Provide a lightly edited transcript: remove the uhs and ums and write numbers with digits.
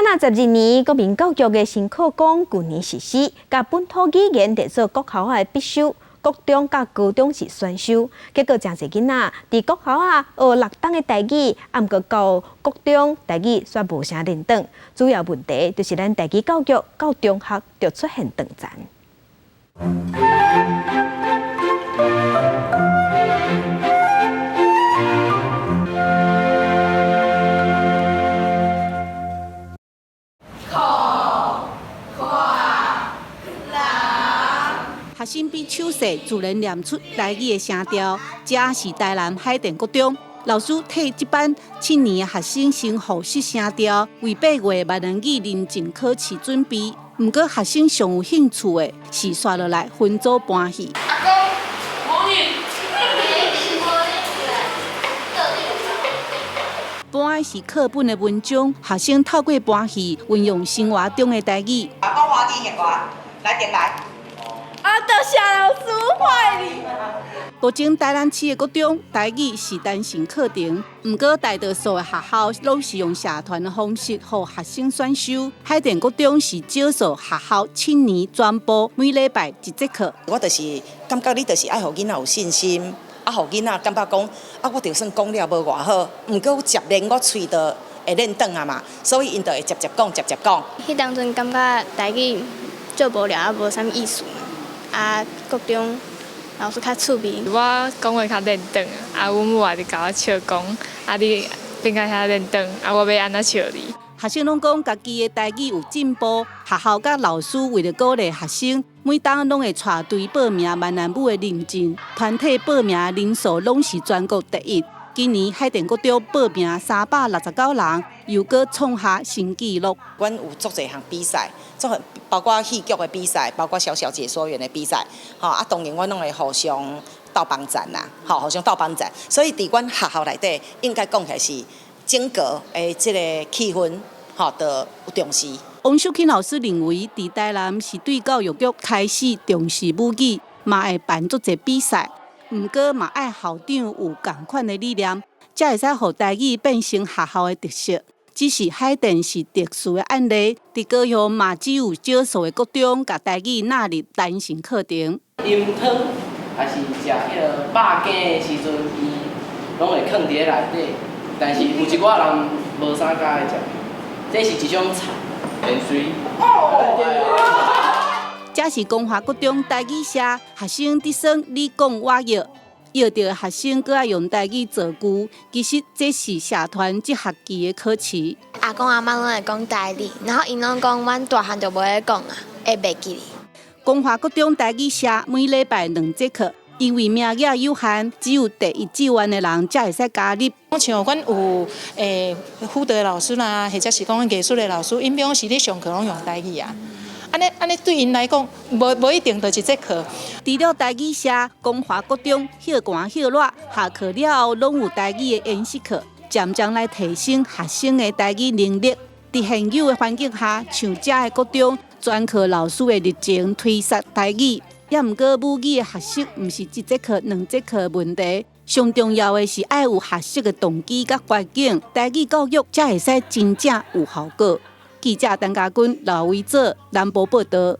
若12年國民教育的新課綱，舊年實施，共本土語言列做國校的必修，國中佮高中是選修。結果誠濟囡仔佇國校仔學六冬的台語，啊毋過到國中台語煞無啥輪轉。主要問題就是咱台語教育到中學就出現斷層。學生比手勢自然念出台語的聲調，這是台南海淀國中老師替這班7年的學生先複習聲調，為8月閩南語認證考試準備。毋過學生上有興趣的是紲落來分組搬戲。阿公，母女。搬的是課本的文章，學生透過搬戲運用生活中的台語。阿公歡喜行過，來點來。啊！多謝老師，歡迎你。目前台南市的國中台語是單成課程，毋過大多數的學校攏是用社團的方式，予學生選修。海淀國中是少數學校7年全部每禮拜一節課。我就是感覺你就是愛予囡仔有信心，啊，予囡仔感覺講，啊，我就算講了無偌好，毋過接連我喙就會練轉啊嘛，所以𪜶就會捷捷講，捷捷講。彼當陣感覺台語足無聊，啊，無啥物意思。啊，國中老師較趣味。我講話較輪轉，啊，阮母也佇共我笑講，啊，你變甲遐輪轉，啊，我欲按怎笑你？學生攏講家己的台語有進步，學校佮老師為著鼓勵學生，每冬攏會帶隊報名閩南語的認證，團體報名人數攏是全國第一。今年海淀國中報名369人，又閣創下新紀錄。阮有足濟項比賽，做包括戲劇的比賽，包括小小解說員的比賽，吼啊，當然阮攏會互相鬥幫贊啦，吼，互相鬥幫贊。所以佇阮學校內底，應該講起來是整個的這个氣氛，吼，都有重視。王秀琴老師認為，佇台南是對教育局開始重視母語，嘛會辦足濟比賽。毋過嘛愛校長有仝款的理念，才會使予台語變成學校的特色。只是海淀是特殊的案例，佇高雄嘛只有少數的國中共台語納入單成課程。飲湯還是食彼个肉羹的時陣，伊攏會囥佇咧內底，但是有一寡人無啥佮意食，這是一種菜，鹽水。這是光華國中台語社學生佇耍你講我搖，搖著學生閣愛用台語造句。其實這是社團這學期的考試。阿公阿嬤攏會講台語，然後𪜶攏講阮大漢就無咧講啊，會袂記哩。光華國中台語社每禮拜兩節課，因為名額有限，只有第一志願的人才會使加入。像阮有輔導的老師啦，或者是講藝術的老師，𪜶平常時咧上課攏用台語啊。按呢按呢對𪜶來講，無一定就一節課。除了台語社，光華國中歇寒歇熱，下課了後攏有台語的演習課，漸漸來提升學生的台語能力。佇現有的環境下，像這的國中，專科老師的熱情推捒台語，也毋過母語的學習，毋是一節課、兩節課問題，上重要的是愛有學習的動機佮環境，台語教育才會使真正有效果。記者陳家軍、劉維哲南部報導。